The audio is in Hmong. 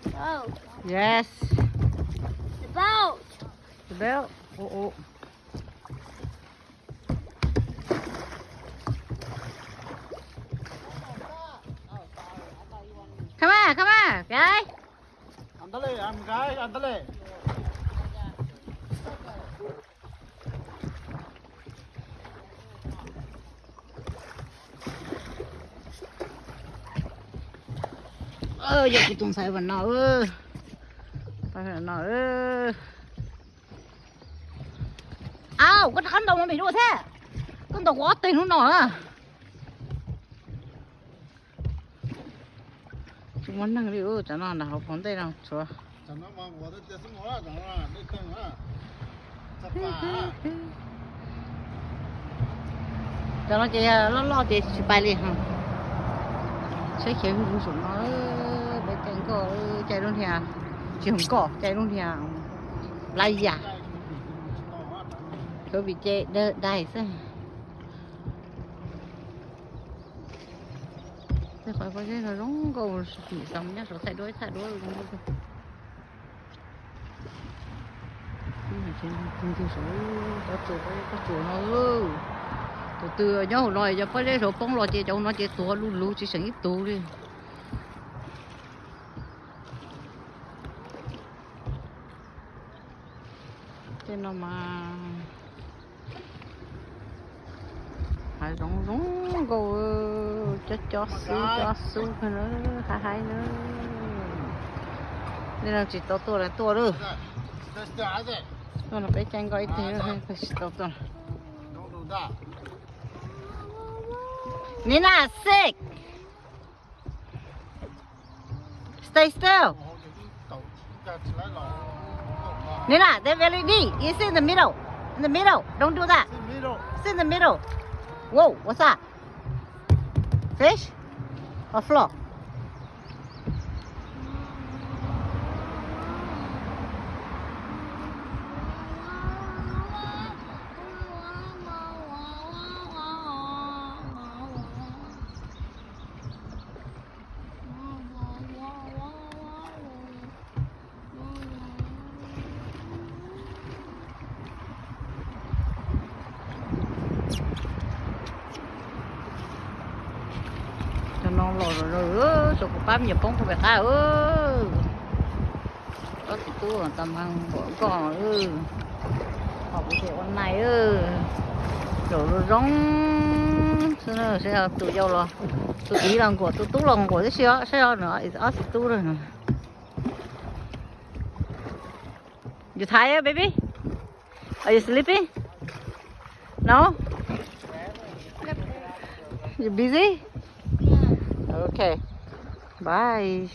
Oh. Yes. The boat. The boat. Oh, oh. Come on, come on, guys. Andale, guys, andale. Yog kuv tus ntxhais no, no. Au, koj rov qab ntaus mus pem dua thiab. Koj ntaus kuv ob teg hnub no na. Tsis muaj neeg li, cov no nram hauv paus ntej no tshuav. Cov no ces loj loj ces tsis pais li. Saib xyov zoo saum no, peb caij nkoj, caij lub niag, tsis yog nkoj, caij lub niag playa. Cov vim ce dai xwb. Tej qhov pob zeb no zoo nkauj, nim xav nyob saum thaij duab thaij duab. Pob tsuas no, tus twg nyob hauv no yog pob zeb saud poob los ces cov no ces tuag lug lug tsis seem ib tug li. Tej no mas hav zoov zoo nkauj, cob cob xub cob xub na, haib haib na. Tej no tsis tau tuaj los tuaj lawm. Tuaj no peb caij nkoj ib teg, tsis tau tuaj. Nina, sit. Stay still. Nina, they're very deep. You sit in the middle. In the middle. Don't do that. Sit in the middle. Whoa, what's that? Fish? Or frog? Cov no los zom zaws, tsam kuv pab me nyuam poob rau pem qab. Ob txiv tub tag npaum nkoj, ho kuv ces ua nais, zaum zoo zoo xwb na, saib tus yau los, tus txiv los nkuam, tus tub los nkuam tib si os, saib os, nws ob txiv tub na. You tired, baby? Are you sleepy? No? You busy? Okay. Bye.